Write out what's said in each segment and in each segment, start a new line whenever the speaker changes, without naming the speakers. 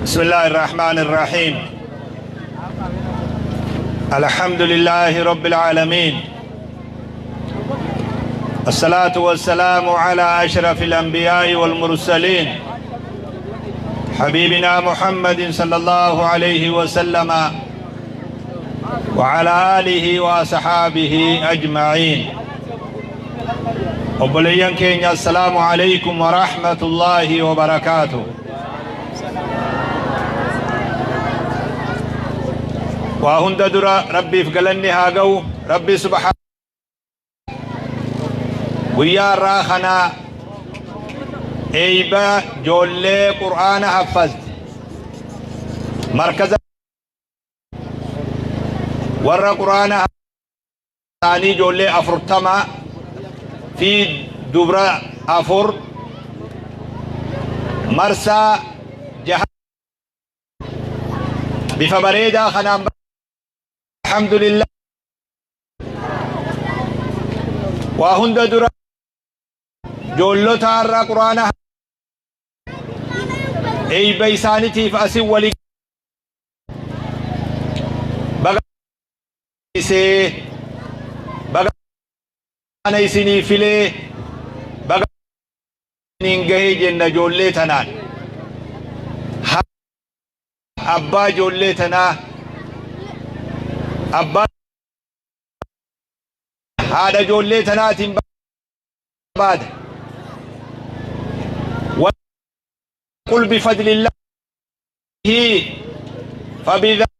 بسم الله الرحمن الرحيم. الحمد لله رب العالمين، الصلاة والسلام على أشرف الأنبياء والمرسلين حبيبنا محمد صلى الله عليه وسلم وعلى آله وصحابه أجمعين. Obboleeyyan keenya, السلام عليكم ورحمة الله وبركاته. Waa hunda dura Rabbiif galanni haa ga'u. Rabbi سبحانه guyyaa irraa kana eeyba joollee Qur'aana haffazte markaza warra Qur'aana isaanii ijoollee 40 fi dubra 4 marsaa jaha bifa bareedaa kanaan, الحمد لله. Waa hunda dura joollota har'a Qur'aana eeyba isaanitiif asin wali baga isee baga kana isinii filee baga isiniin gahee jenna. Ijoollee tanaan abbaa ijoollee tanaa, abbaa haadha ijoollee tanaatiin barbaada. قل بفضل الله فبذلك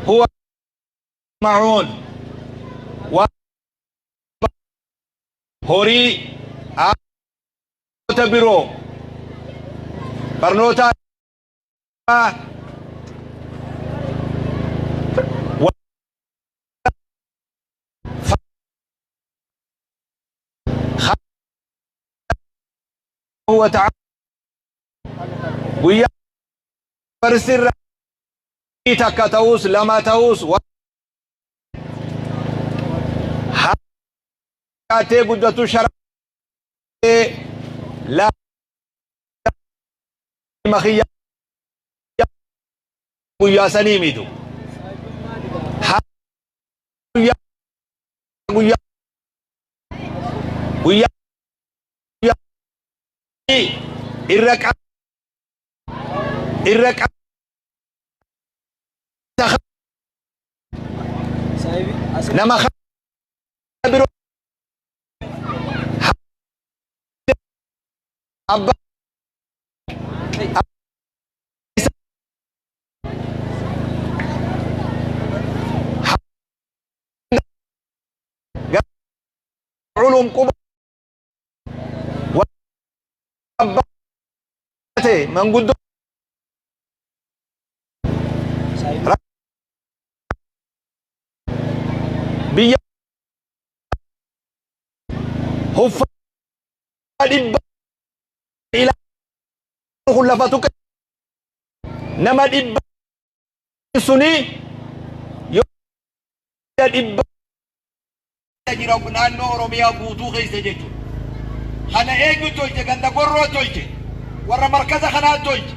هو معون horii biroo barnoota وتعالى guyyaa barsirra takka ta'us, lama ta'us, haatee guddatu shara la makiyya guyyaa sanii mitu guyyaa guyyaa guyyaa irra irra nama biroo abbaa culum quba abbaa ta'e manguddoo biyya huffa 100 ila kun lafa tuqe nama 100 suni yoo 100 jira naannoo Oromiyaa guutuu keessa jechuudha. Kana eenyu tolche? Ganda Gorroo tolche. Warra markaza kanaa tolche.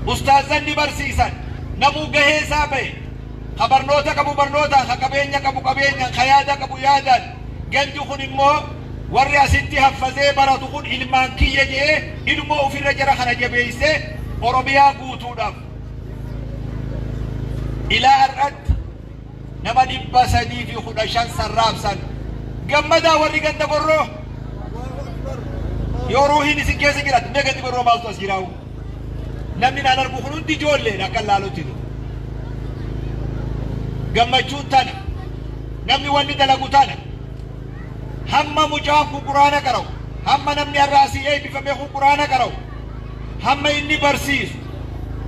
Ustaazanni barsiisan namuu gahee isaa bahe. Ka barnoota qabu barnootaan, ka qabeenya qabu qabeenyaan, ka yaada qabu yaadaan. Gandi kun immoo warri asitti haffazee baratu kun ilmaan kiyya jedhee ilmoo ofirra jara kana jabeessee Oromiyaa guutuudhaaf ilaa har'atti nama 315 sarraabsan. Gammadaa warri ganda Gorroo, yoo ruuhiin isin keessa jiraatu. Mee gandi Gorroo maaltu as jiraawu? Namni naan argu kun hundi ijoolleedha. Akka laalutti gammachuun tana, namni wanni dalagu tana. Hamma mucaan kun Quraana qara'u, hamma namni har'a asii eebbifame kun Quraana qara'u, hamma inni barsiisu,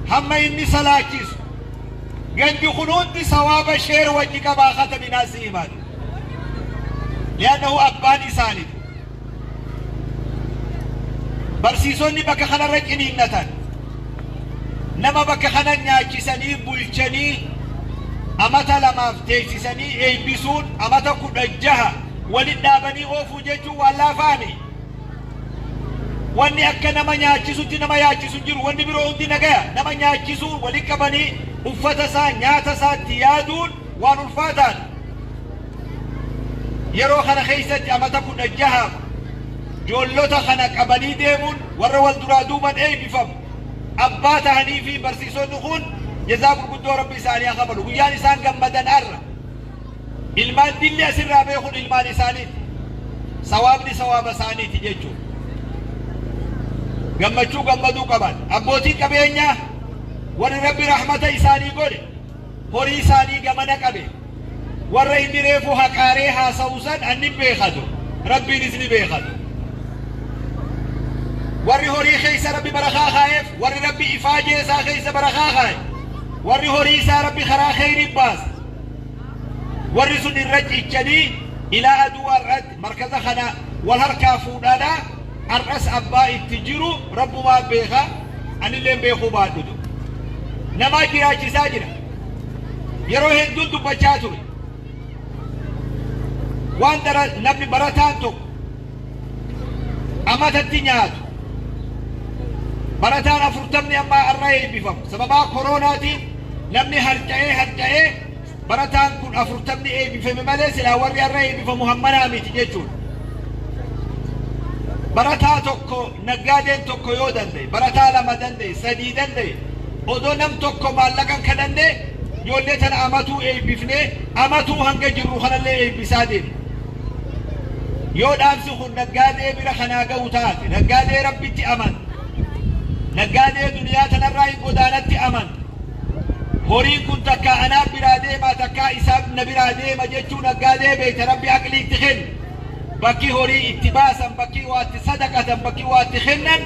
hamma inni salaachisu, gandi kun hundi sawaaba share wajji qabaa. Kataminaa si himaatu لأنه abbaan isaaniitu barsiisonni bakka kanarra ciniinnatan, nama bakka kana nyaachisanii bulchanii amata 2f teessisanii eebbisuun, amata 16 walit dhaabanii oofuu jechuun waan laafaami. Wanni akka nama nyaachisutti nama yaachisu jiru. Wanni biroo hundi nagaya. Nama nyaachisuu wali qabanii uffata isaa nyaata isaatti yaaduun waan ulfaataan. Yeroo kana keessatti amata 16 joollota kana qabanii deemuun warra wal duraa duuban eebbifamu. Abbaa tahanii fi barsiisonni kun jazaa gurguddoo Rabbi isaanii haa kafalu. Guyyaan isaan gammadan har'a. Ilmaan dilli asirraa beekuun ilmaan isaaniiti. Sawaabni sawaaba isaaniiti jechuudha. Gammachuu gammaduu qaban. Abbootiin qabeenyaa warri Rabbi rahmata isaanii godhe horii isaanii gamana qabe. Warra inni reefu haqaaree haasa'u san anni beekatu. Rabbiinis ni beekatu. Warri horii keessa Rabbi barakaa kaa'eef, warri Rabbi ifaajee isaa keessa barakaa kaa'e, warri horii isaa Rabbi karaa kheyrii baase. Warri sun irra cichanii ilaa aduu har'atti markaza kana wal harkaa fuudhaadhaa har'as abbaa itti jiru Rabbumaa beeka, anillee beekuu baadhutu. Namaa jiraachisaa jira. Yeroo hedduun dubbachaa ture. Waan dara namni barataan tokko amatatti nyaatu. Barataan 40 amma har'a eebbifamu. Sababaa koronaatiin namni harca'ee barataan kun 40 eebbifame malee silaa warri har'a eebbifamu hammanaa miti jechuudha. Barataa tokko naggaadeen tokko yoo danda'e, barataa lama danda'e, sadii danda'e, odoo nam tokko maallaqan kadhannee ijoollee tana amatuu eebbifnee amatuu hanga jirru kanallee eebbisaa deemna. Yoo dhaamsi kun naggaadee bira kanaa ga'u taate, naggaadee Rabbitti aman, naggaadee duniyaa tanarraa hin godaanatti aman, horiin kun takkaa anaa biraa deema takkaa isaaf na biraa deema jechuu naggaadee beekta Rabbi aqlii itti kennu. Bakki horii itti baasan, bakki waa itti sadaqatan, bakki waa itti kennan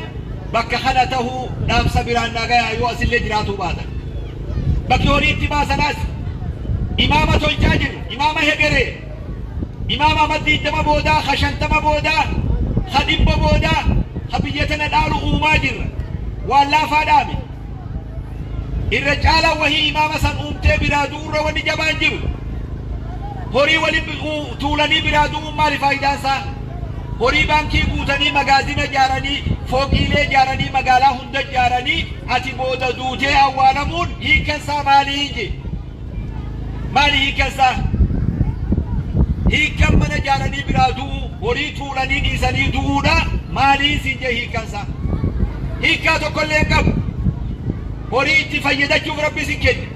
bakka kana tahuu dhaamsa biraan nagayaa yoo asillee jiraatuu baatan. Bakki horii itti baasan as imaama tolchaa jiru, imaama hegeree, imaama amma 20 boodaa, ka 50 boodaa, ka 100 boodaa, ka biyya tana dhaalu uumaa jirra. Waan laafaa dhaame. Irra caalaa wahii imaama san uumtee biraa du'urra wanni jabaan jiru. Horii waliin tuulanii biraa du'uun maali faayidaan isaa? Horii baankii guutanii magaazina ijaaranii, fooqiilee ijaaranii, magaalaa hunda ijaaranii ati booda duutee awwaalamuun hiikkan isaa maalii je? Maali hiikkan isaa? Hiikkan mana ijaaranii biraa du'uu, horii tuulanii dhiisanii du'uudha. Maalii siin jee hiikkan isaa? Hiikkaa tokkollee hin qabu. Horii itti fayyadachuuf Rabbi si kenne.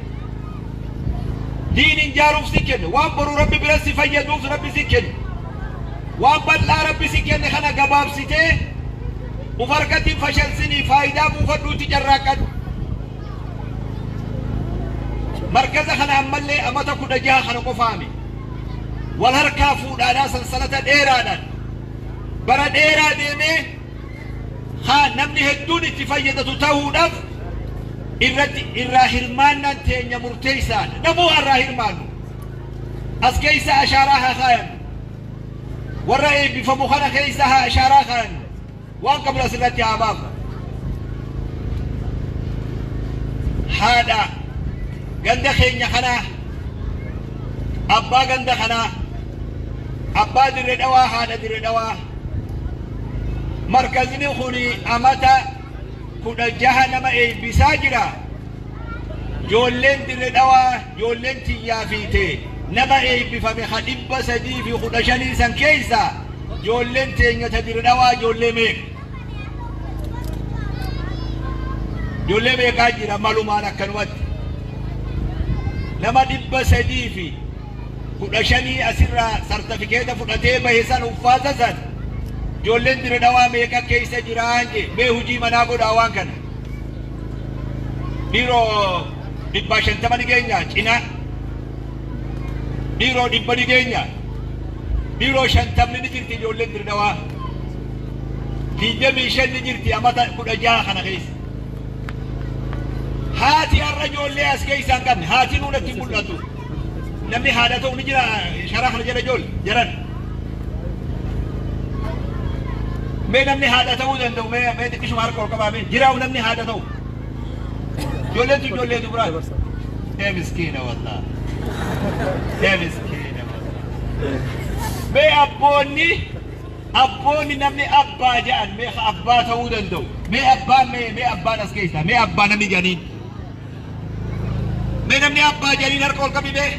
Diin ijaaruuf si kenne. Waan boru Rabbi bira si fayyaduuf Rabbi si kenne. Waan bal'aa Rabbi si kenne kana gabaabsitee uf harkatti hin fashalsinii faayidaa buufadhuutti carraaqqadhu. Markaza kana ammallee amata 16 kana qofaami. Wal harkaa fuudhaadhaa sansalata dheeraadhaan bara dheeraa deemee haa namni hedduun itti fayyadatu ta'uudhaaf irratti irraa hirmaannaan teenya murteessaadha. Namuu irraa hirmaannu. As keessa ashaaraa haa kaayannu. Warra eebbifamu kana keessa haa ashaaraa kaayannu. Waan qabnu asirratti haa baafnu. Haadha ganda keenya kanaa, abbaa ganda kanaa, abbaa Dirree Dhawaa, haadha Dirree Dhawaa. Markazni kuni amata 16 nama eebbisaa jira. Ijoolleen Dirree Dhawaa, ijoolleen tiyyaa fiite nama eebbifame ha 315 san keessa ijoolleen teenya ta Dirree Dhawaa ijoollee meeqa? Ijoollee meeqaa jira malumaan akkanumatti? Nama 315 asirraa sartifikeeta fudhatee bahe san uffata san ijoolleen Dirree Dhawaa meeqa keessa jiraan jee mee hojii manaa godhaa waan kana. Dhiiroo 150 ni geenya cinaa. Dhiiroo 100 ni geenya. Dhiiroo 50 ni jirti ijoolleen Dirree Dhawaa. 25 ni jirti amata 16 kana keessa. Haati har'a ijoollee as keessa hin qabne haati nuunatti hin mul'atu. Namni haadha ta'u ni jira sharaa kana jala ijoollee jaran. Mee namni haadha ta'uu danda'u mee mee xiqqishuma harka ol qabaa mee jiraa'u namni haadha ta'u. Ijoolleen tun ijoollee dubaraa. Ee miskiina wallah. Ee miskiina wallah. Mee abboonni Abboonni namni abbaa jedhan mee abbaa ta'uu danda'u. Mee abbaan mee abbaan as keessa mee abbaa namni jedhaniin. Mee namni abbaa jedhaniin harka ol qabi bee.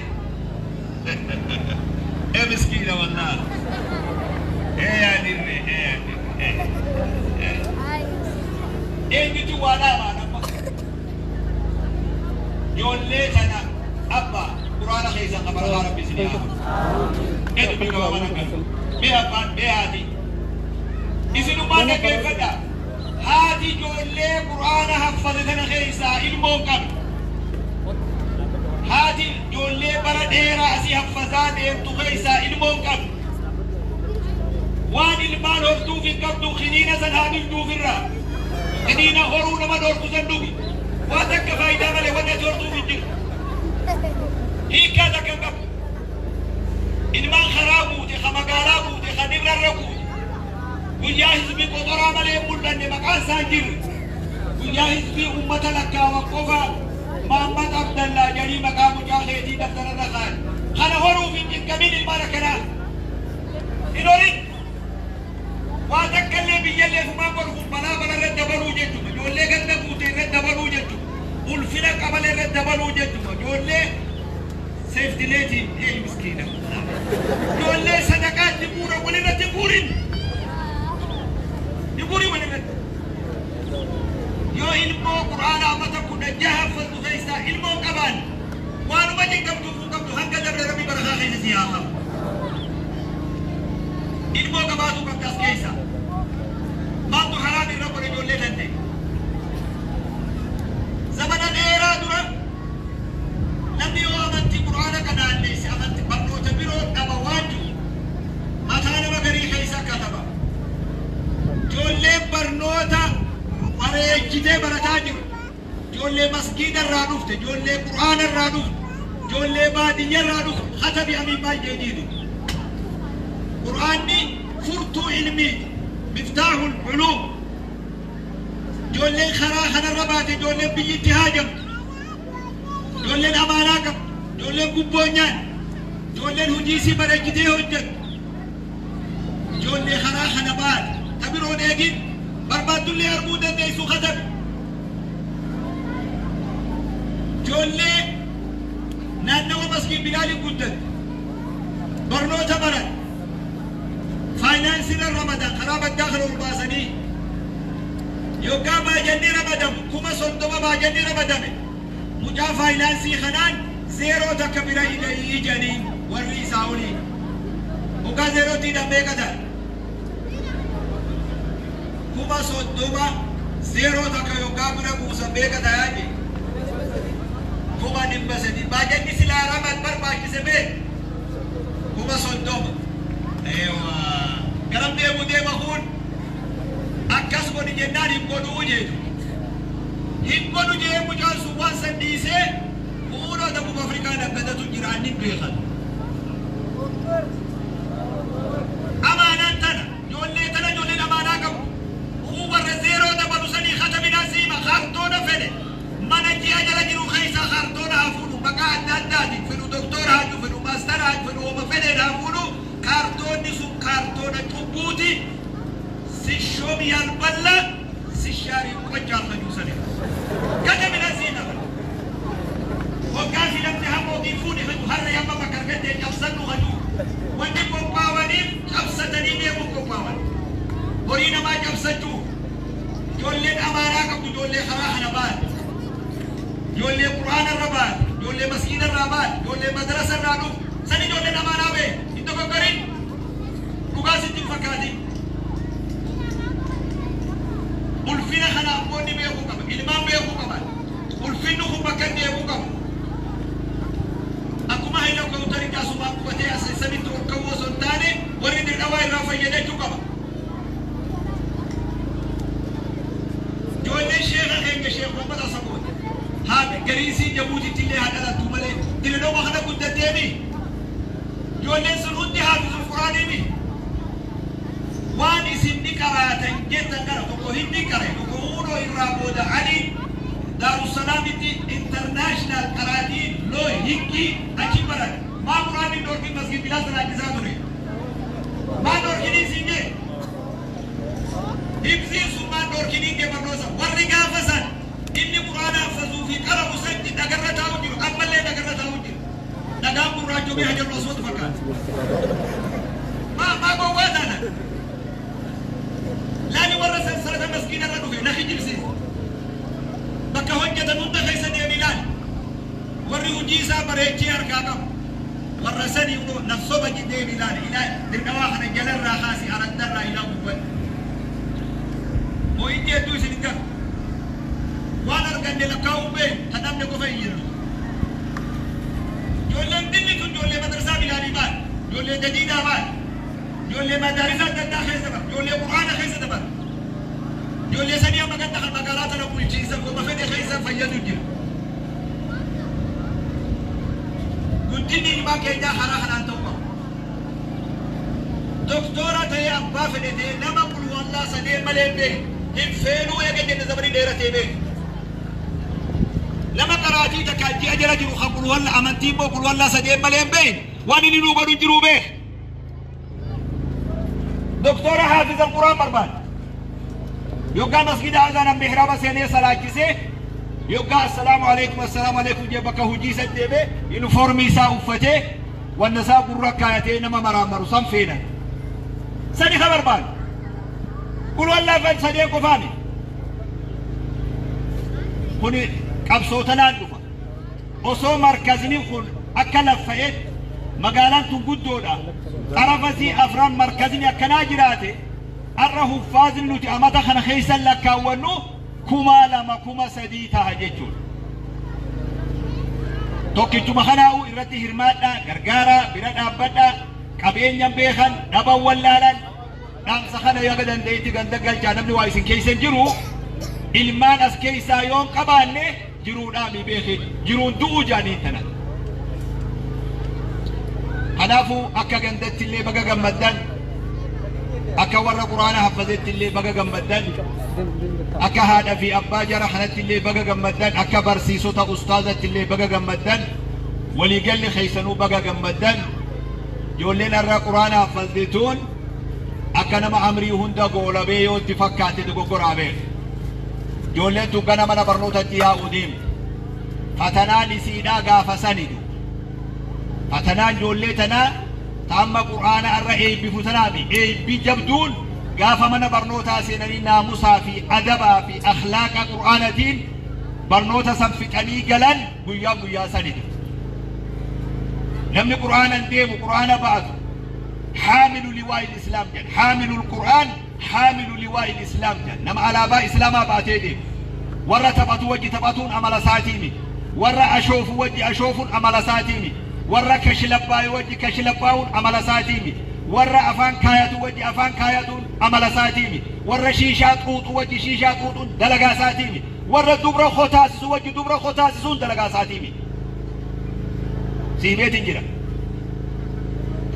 Ee miskiina wallaa. Ee yaadirre ee yaadirre. Eenyutu waa dhaabaa nama. Ijoollee tana abbaa quraana keessa qabara rabbi isin haa. Ee dubbii gabaabaa nan mee abbaan mee haati. Isinumaan dhaggeeffadha. Haati ijoollee quraana haffate tana keessaa ilmoo qabdi. Haati ijoollee bara dheeraa asii haffazaa deemtu keessaa ilmoo qabdi. Waan ilmaan hortuuf hin qabdu kiniina san haa dhugduufirraa. Kiniina horuu nama dhorku san dhugi. Waan takka faayidaa malee wanni ati hortuuf hin jiru. Hiikkaa takka hin qabdu. Ilmaan karaa guute, ka magaalaa guute, ka dirrarra guute. Guyyaa hizbii qoxoraa malee hin mul'anne maqaan isaa hin jirre. Guyyaa hizbii uummata lakkaawan qofa Mahammad Abdallaa jedhanii maqaa mucaa keetii daftararra kaa'an. Kana horuuf hin cinqamin ilmaan akkanaa. Hin horin. Waa takka illee biyyallee fumaan godhu kun balaa bala irra dabaluu jechuudha. Ijoollee ganda guute irra dabaluu jechuudha. Ulfina qabale irra dabaluu jechuudha. Ijoollee seeftileetiin ee miskiina. Ijoollee sadaqaa itti guuran walirratti hin guurin. Hin guurin walirratti. Yoo ilmoo quraana amata 16 haffaltu keessaa ilmoo qabaan waanuma cinqamtuuf hin qabdu hanga dabre rabbi barakaa keessa si haa qabu. Ilmoo qabaatu qabda as keessa. Maaltu haraam irra godhe ijoollee tante. Zamana dheeraa dura namni yoo amantii quraana kanaalleesse amantii barnoota biroo dhaba waan jiru mataa nama garii keessa kataba. Ijoolleen barnoota bareechitee barataa jiru. Ijoollee masgiida irraa dhufte, ijoollee quraana irraa dhufte, ijoollee baadiyyaa irraa dhufte, hatabi amiin baay'ee diidu. Quraanni furtuu ilmiiti. Miftaahul uluum. Ijoolleen karaa kanarra baate ijoolleen biyyitti haajamtu. Ijoolleen amaanaa qabdu, ijoolleen gubboo nyaanne, ijoolleen hojii isii bareechitee hojjettu. Ijoollee karaa kana baate, ta biroon eegin barbaaddullee arguu dandeessu katabi. Ijoollee naannawa maskiin Bilaaliin guddatte, barnoota baran, faayinaansiirra ramadan karaa baddaa kana ol baasanii yoggaa baajanni ramadamu 30,000 baajanni ramadame mucaa faayinaansii kanaan zeeroo takka bira hidhanii jedhanii warri isaa olii. Hoggaa zeerootti hidhan meeqa ta'a? 30,000 zeeroo takka yoggaa bira buusan meeqa ta'a jee? 300,000. Baajanni silaa ramad barbaachise meeqa? 30,000. Eewwa. Garam deemuu deema kun akkas godhi jennaan hin godhuu jeetu. Hin godhu jee mucaan sun waan san dhiisee fuula Dabub Afrikaa naggadatu jira inni beekan. Amaanaan tana ijoollee tana ijoolleen amaanaa qabu. Kun warra zeeroo dabalu sanii katabinaa siima kaartoona fedhe mana ji'a jala jiru keessaa kaartoona haa fuudhu maqaa adda addaatiin fedhu doktora haa jiru fedhu maastara haa fedhu oma fedheen haa fuudhu kaartoonni sun kaartoona cubbuuti ሲሾም ያልበላ ሲሻር ይቆጫል ከጁ ሰኔ katabinaa siima hoggaa filamte hamootiin fuudhe kaju harra yamma bakka argattee cabsannu kaju wanni qophaawaniif cabsatanii deemuuf qophaawan horii namaa cabsachuu ijoolleen amaanaa qabdu ijoollee karaa kana baate ijoollee quraana irra baate ijoollee maskiina irraa baate ijoollee madrasa irraa dhufu san ijoolleen amaanaa bee hin dogoggorin dhugaa sitti hin fakkaatin. Ulfina kana abboonni beekuu qaba ilmaan beekuu qaban ulfinni kun bakka deemuu qaba. Akkuma hayla kawtari asumaan qubatee as samitti ol ka'uu osoo hin taane warri dirqamaa irraa fayyadachuu qaba. Ijoolleen sheeka keenya Sheekh Muhammad Asamooti haa gariisii Jabuutitti illee haa dhalattu malee dirqama kana guddatteemi. Ijoolleen sun hundi haafizul Quraaniimi. Waan isin ni qaraatan jettan kana tokko hin ni qare tokko huunoo irraa booda Ali Daarussalaamitti international qaraatii loo hikkii achi baran. Maa quraanni dhorkin masgiid Bilaal salaachisaa ture. Maa dhorkinii siin jee Hibziin sun maan dhoorkiniin kee barnoota warri gaafa san inni quraana haffazuu fi qarabu san dhagarra taa'u jiru, ammallee dhagarra taa'u jiru. Dhagaan gurraachomee hajarru aswatu fakkaata. Maa maa gowwaa taana? Laali warra sansalata maskiina irra dhufe na kijibsiisa. Bakka hojjetan hunda keessa deemi laali. Warri hojii isaa bareechee harkaa qabu. Warra sanii na soba deemi ilaali. Ilaali dirqamaa kana jalarraa kaasi araddarraa ilaa gubbatti. Moo'ichi hedduu isin hin galu. Waan arganne lakkaa'uu beeku ta dhabne qofa hin jirru. Ijoolleen dilli tun ijoollee madrasaa bilaalii baal, ijoollee jadiidaa baal, ijoollee madaarisa adda addaa keessa dabar, ijoollee quraana keessa dabar. Ijoollee sanii amma ganda kan magaalaa tana bulchiinsa goma fedhe keessa fayyadu jira. Guddinni ilmaan keenyaa karaa kanaan ta'uu qaba. Doktora ta'ee abbaa fedhe ta'ee nama qulwallaa sadee malee beeku hin feenuu eega jenne zamanii dheeratee beeku. Nama qaraatii takka ji'a jala jiru kan qulwalla amantii immoo qulwallaa sadee malee hin beekne waan inni nuu godhu hin jiruu beek. Doktora haafizal quraan barbaada. Yoggaa masgida azaanan mihraaba seenee salaachisee yoggaa assalaamu alaikum assalaamu alaikum jee bakka hojii isa deemee yuunifoormii isaa uffatee wanna isaa gurra kaayatee nama maraamaru san feenan. Sani ka barbaadu. Qulwallaa fan sadeen qofaami. Kuni qabsoo tanaan dhufa. Osoo markazni kun akka laffa'etti magaalaan tun guddoodha. Xarafasii afran markazni akkanaa jiraate har'a huffaazni nuti amata kana keessa lakkaawwannu 2000 3000 taha jechuudha. Tokkichuma kanaa'u irratti hirmaadhaa, gargaaraa, bira dhaabbadhaa, qabeenyan beekan, dhaban wallaalan, dhaamsa kana yaga dandeetti ganda galchaa namni waa isin keessa hin jiru. Ilmaan as keessaa yoon qabaanne jiruudhaa mi beeki jiruun du'uu jaaniin tana. Kanaafuu akka gandatti illee baga gammaddan, akka warra quraana haffazetti illee baga gammaddan, akka haadha fi abbaa jara kanatti illee baga gammaddan, akka barsiisota ustaazatti illee baga gammaddan, waliigalli keessanuu baga gammaddan. Ijoolleen har'a quraana haffazde tun akka nama amrii hunda goolabee yoo itti fakkaate dogoggoraa beeku. Ijoolleen tun gana mana barnootatti yaa'uu deemti. Fatanaan isiidhaa gaafa sanidu. Fatanaan ijoollee tanaa ta amma quraana har'a eebbifu tanaafi eebbi jabduun gaafa mana barnootaa seenanii naamusaa fi adabaa fi akhlaaqa quraanatiin barnoota san fixanii galan guyyaa guyyaa sanidu. Namni quraanan deemu quraana ba'atu haamilu liwaa'il islaam jedha. Haamilul quraan haamilu liwaa'il islaam jedha. Nama alaabaa islaamaa baatee deemu. Warra taphatu wajji taphatuun amala isaatii miti. Warra ashoofu wajji ashoofuun amala isaatii miti. Warra kashlabbaa'e wajji kashlabbaa'uun amala isaatii miti. Warra afaan kaayatu wajji afaan kaayatuun amala isaatii miti. Warra shiishaa xuuxu wajji shiishaa xuuxuun dalagaa isaatii miti. Warra dubra kotaasisu wajji dubra kotaasisuun dalagaa isaatii miti. Siimeetiin jira.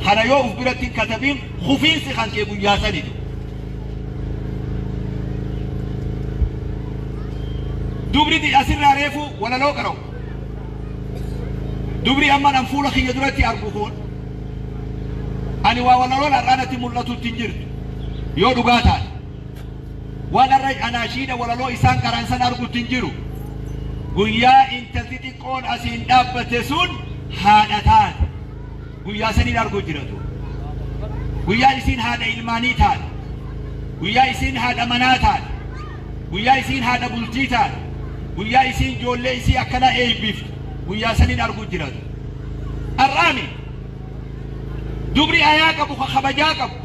Kana yoo uf biratti hin katabiin kufiinsi kan kee guyyaa sanitu. Dubri asirraa reefu walaloo qara'u. Dubri amma nan fuula kiyya duratti argu kun ani waa walaloon har'aa natti mul'atutti hin jirtu. Yoo dhugaa taate. Waan har'a anaashiidha walaloo isaan qaraan san argutti hin jiru. Guyyaa intalti xiqqoon asiin dhaabbate sun haadha taate. Guyyaa saniin arguu jiratu. Guyyaa isiin haadha ilmaanii taate. Guyyaa isiin haadha manaa taate. Guyyaa isiin haadha bultii taate. Guyyaa isiin ijoollee isii akkana eebbiftu. Guyyaa saniin arguu jiratu. Har'aami dubri ayaa qabu ka kabajaa qabu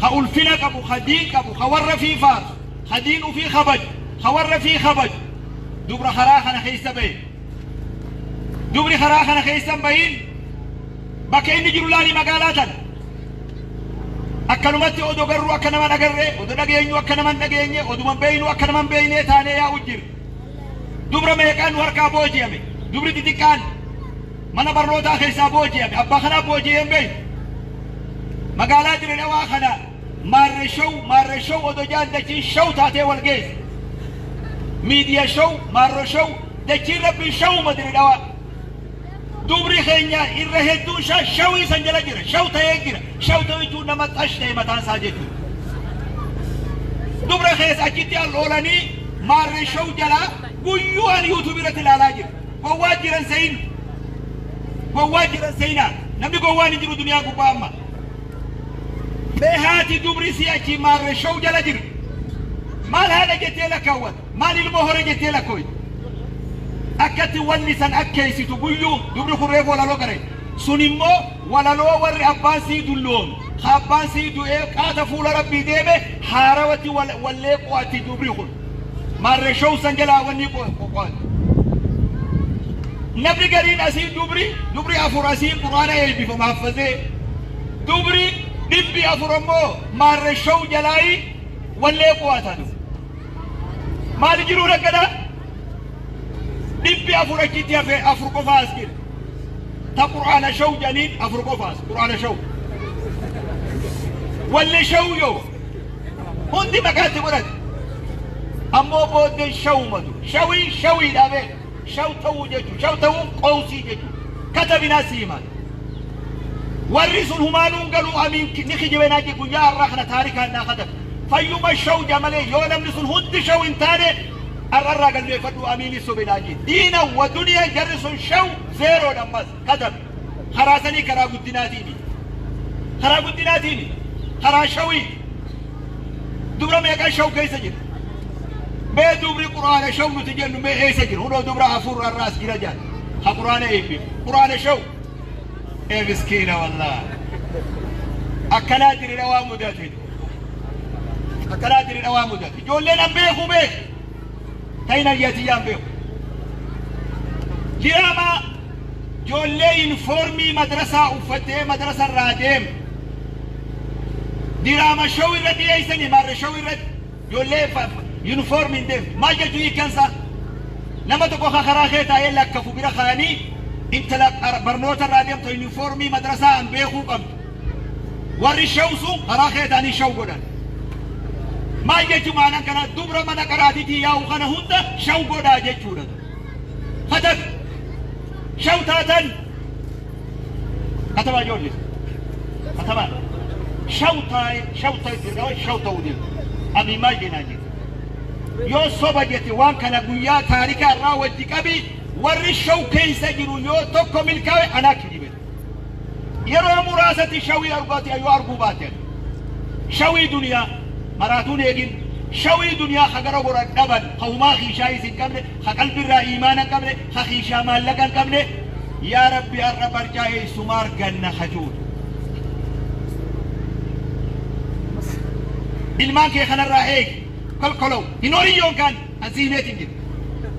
ka ulfina qabu ka diin qabu ka warra fii faarsu ka diin ufii kabaju ka warra fii kabaju dubra karaa kana keessa bahe. Dubri karaa kana keessa hin bahin bakka inni jiru laali magaalaa tana. Akkanumatti odoo garuu akka nama hin agarree, odoo dhageenyu akka nama hin dhageenye, oduma beeynu akka nama hin beeynee taanee yaa'u jira. Dubra meeqaan nu harkaa booji'ame. Dubri xixiqqaan mana barnootaa keessaa booji'ame. Abbaa kanaa booji'ee hin beeynu. Magaalaa Dirre Dhawaa kana maarre show maarre show odoo jaan dachiin show taatee wal geesse. Miidiyaa show maarro show dachiin rabbii showuma Dirre Dhawaa. Dubri keenya irra hedduun isaa shawii san jala jira. Shaw ta'ee jira. Shaw ta'uu jechuun nama xash ta'e mataan isaa jechuudha. Dubra keessa achitti al oolanii maarree show jalaa guyyuu an YouTube irratti ilaalaa jira. Gowwaa jiran seyin. Gowwaa jiran seyinaa. Namni gowwaan hin jiru duniyaa gubbaa amma. Mee haati dubri si achi maarree show jala jiru. Maal haadha jettee lakkaawwata? Maal ilmoo hore jettee lakkooyta? Akkatti wanni san akkeessitu guyyuu dubri kun reefu walaloo qara'e. Sun immoo walaloo warri abbaan sii dulloome, ka abbaan sii du'ee qaata fuula Rabbii deeme haarawatti wallee qo'atti dubri kun. Maarree show san jalaa wanni qo'atti. Namni gariin asii dubri 4 asii Qur'aana eebbifama haffazee. Dubri 400 ammoo maarree show jalaayi wallee qo'atan. Maali jiruu rakkana? 400 achitti hafe 4 qofa as jira. Ta Qur'aana show janiin 4 qofa as Qur'aana show. Wallee show yoo hundi maqaatti godhate. Ammoo booddee show matu. Shawii shawii dhaabee shaw ta'uu jechuudha. Shaw ta'uun qawsii jechuudha. Katabinaa si himan. Warri sun humaanuun galuu amiin ni kijibeenaa je guyyaa har'aa kana taarikaan naa katabe. Fayyuma shaw jamalee yoo namni sun hundi shaw hin taane har'arraa galmeeffadhu amiin sobinaa je. Diina wa duniyaa jarri sun shaw zeeroodha ammas katabe. Karaa sanii karaa guddinaatiini. Karaa guddinaatiini. Karaa shawii. Dubra meeqa shaw keessa jira? Mee dubri Qur'aana shaw nuti jennu mee eessa jiru? Hundoo dubra 4 har'aas jira jaal. Ha Qur'aana eebbif. Qur'aana shaw. Ee miskiina wallah. Akkanaa dirira waa mudate. Akkanaa dirira waa mudate. Ijoolleen an beeku beeku. Ta'in ayyatiyyaan beeku. Dirama ijoollee yuunifoormii madrasaa uffattee madrasa irraa deemu. Diraama show irra dhiyeessanii maarree show irratti ijoollee yuunifoormiin deemtu. Maal jechuu hiikkansaa? Nama tokko karaa kee taa'ee lakkafu bira kaa'anii intala barnoota irraa deemtu yuunifoormii madrasaa an beekuu qabdu. Warri show sun karaa kee ta'anii show godhan. Maal jechuu maanaan kana dubra mana qaraatiitii yaa'u kana hunda show godhaa jechuudha. Katab shaw taatan katabaa ijoollee katabaa shaw taa'e shaw ta'e shaw ta'uu deemu. Abii maal jennaan jedhe. Yoo soba jette waan kana guyyaa taarikaa irraa wajji qabi warri shaw keessa jiru yoo tokko milkaa'e anaa kijibe. Yeroo muraasatti shawii argaate yoo arguu baate shawii duniyaa maraatuun eegin shawii duniyaa hagara goran dhaban ka humaa kiishaa isin qabne ka qalbirraa iimaana hin qabne ka kiishaa maallaqa hin qabne yaa Rabbi har'a barcaa eessumaa arganna kajuudha. Ilmaan kee kanarraa eegi kolkolow hin horin yookaan asiimeetiin jiru.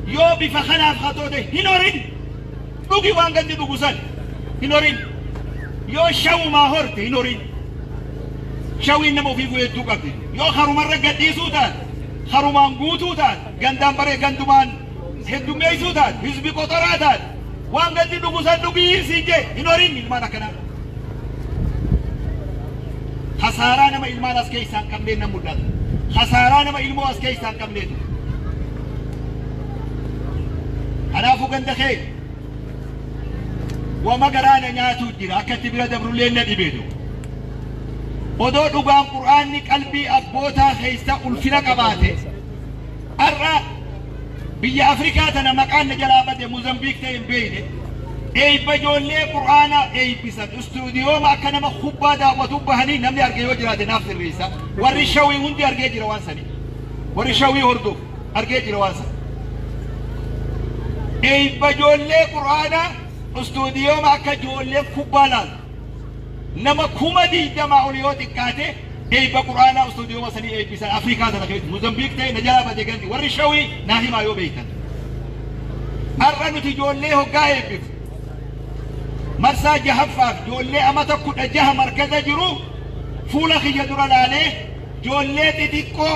Yoo bifa kanaaf hatoote hin horin dhugi waan gandi dhugu san hin horin. Yoo shawumaa horte hin horin. Shawiin nama ofii hedduu qabdi. Yoo harumarra gadhiisuu taate, harumaan guutuu taate, gandaan baree gandumaan heddummeessuu taate, hizbi qoxoraa taate, waan gandi dhugu san dhugii siin jee hin horin ilmaan akkanaa. Hasaaraa nama ilmaan as keessaa hin qabneen nan mul'ata. Hasaaraa nama ilmoo as keessaa hin qabneetu. Kanaafuu ganda kee wama garaana nyaatu jira akka itti bira dabrullee na dhibeetu. Odoo dhugaan Qur'aanni qalbii abbootaa keessa ulfina qabaate har'a biyya Afrikaa tana maqaan na jalaa bade Mozambiik ta'e hin beekne eebba ijoollee Qur'aana eebbisan istuudiyooma akka nama kubbaa daawwatu bahanii namni arge yoo jiraate naaf sirreessa. Warri shawii hundi argee jira waan sanii. Warri shawii hordofu argee jira waan sanii. Eebba ijoollee Qur'aana istuudiyooma akka ijoolleen kubbaa laaltu. Nama 20,000 ol yoo xiqqaate eebba Qur'aanaa istuudiyooma sanii eebbisan Afrikaa tana keessa Mozambiik ta'e na jalaa bade gandi warri shawii naa himaa yoo beektan. Har'a nuti ijoollee hoggaa eebbifnu marsaa jahaffaaf ijoollee amata 16 markaza jiru fuula kiyya dura laalee ijoollee xixiqqoo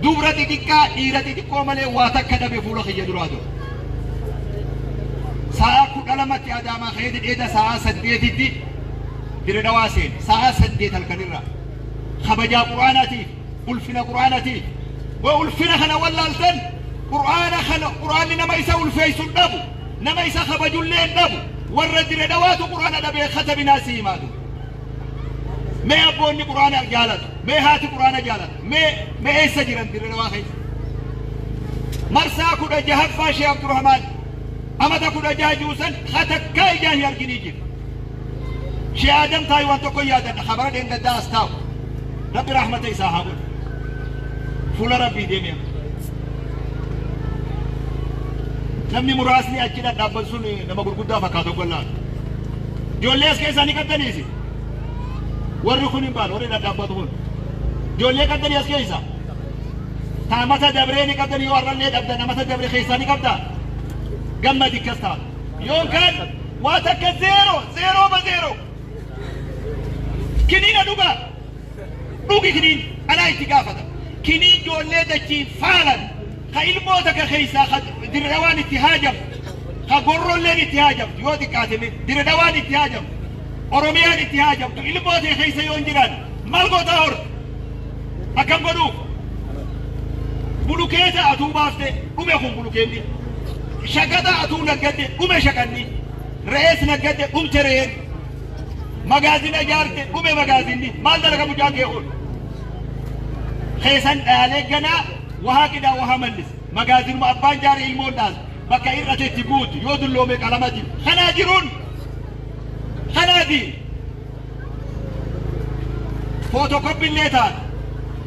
dubra xixiqqaa dhiira xixiqqoo malee waa takka dhabe fuula kiyya duraa ture. Sa'a 12tti Adaamaa ka'ee dheeda sa'a 8tti dire dhawaa seene sa'a 8 halkanirraa kabajaa Qur'aanaatiif ulfina Qur'aanaatiif waa ulfina kana wallaaltan Qur'aana kana Qur'aanni nama isa ulfeessu hin dhabu nama isa kabajullee hin dhabu warra dire dhawaatu Qur'aana dhabee katabinaa si himaatu. Mee abboonni Quraana jaalatu, mee haati Quraana jaalatu, mee eessa jiran Dirree Dhawaa keessa? Marsaa 16ffaa Sheekh Abdurrahmaan amata 16 juusan hatakkaa ijaan hin arginii jira. Sheekh Adam taayi waan tokko yaadadha, habara dheengaddaa as taa'u. Rabbi rahmata isaa haa godhu. Fuula Rabbii deemee. Namni muraasni achi dhadhaabban sun nama gurguddaa fakkaatu gollaan. Ijoollee as keessaa ni qabdaniisi. Warri kun hin baanu, warri dhadhaabbatu kun. Ijoollee qabdanii as keessa. Taamata dabree ni qabdanii, yoo har'allee dhabdan amata dabre keessaa ni qabdaa. Gammadi akkas taatu. Yookaan waa takka zero, zero ba zero. Kiniina dhugaa. Dhugi kiniin anaa itti gaafata. Kiniin ijoollee dachiin faalan ka ilmoo takka keessaa ka Dirre Dhawaan itti haajamtu, ka Gorrolleen itti haajamtu, yoo xiqqaate Dirre Dhawaan itti haajamtu, Oromiyaan itti haajamtu, ilmoo ta'e keessa yoo hin jiraanne maal gootaa horte? Akkam godhuuf? Bulukeeta atuu baafte dhume kun bulukeenni. Shaqaxa atuu naggadde dhume shaqanni. Re'ees naggadde dhumte re'een. Magaazina ijaarte dhume magaazinni. Maal dalaga mucaan kee kun? Keessan dhaalee ganaa wahaa qidaa wahaa mallis. Magaazinuma abbaan jaare ilmoon dhaalte. Bakka hir'ate itti guutu yoo dulloome qalama dibu. Kanaa jiruun kanaa diin. Footokoppiillee taate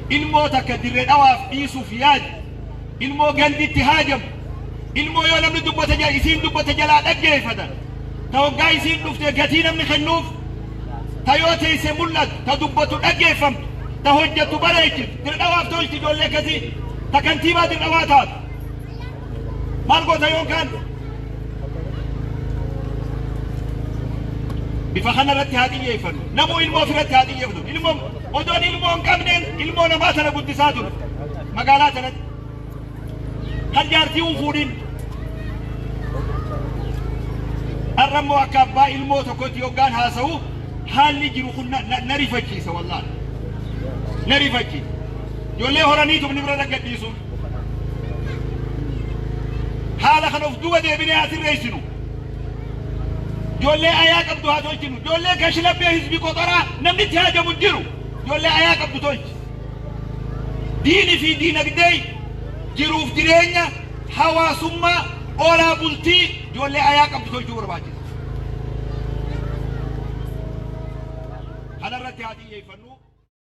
ilmoo takka Dirree Dhawaaf dhiisuuf yaadi. Ilmoo ganditti haajamu. Ilmoo yoo namni dubbate jala isiin dubbate jalaa dhaggeeffatan. Ta hoggaa isiin dhufte gatii namni kennuuf. Ta yoo teesse mul'atu, ta dubbatu dhaggeeffamtu, ta hojjettu bareechitu. Dirree Dhawaaf tolchi ijoollee akkasii. Ta kantiibaa Dirree Dhawaa taatu. Maal goota yookaan? Bifa kana irratti haa xiyyeeffannu. Namuu ilmoo ofirratti haa xiyyeeffatu. Ilmoo odoon ilmoo hin qabneen ilmoo namaa tana guddisaa ture. Magaalaa tanatti. Kan jaartii hin fuudhin. Har'a immoo akka abbaa ilmoo tokkotti yoggaan haasa'u haalli jiru kun na rifachiisa wallaahi. Na rifachiisa. Ijoollee horaniitu ni bira dhaggadhiisuun. Haala kana of duuba deebinee haa sirreessinu. Ijoollee ayaa qabdu haa tolchinu. Ijoollee kashlabbee hizbi qoxoraa namni itti haajamu hin jiru. Ijoollee ayaa qabdu tolchi. Diinii fi diinagdee, jiruuf jireenya, hawaasummaa, oolaa bultii ijoollee ayaa qabdu tolchuu barbaachisa. Kanarratti haa xiyyeeffannu.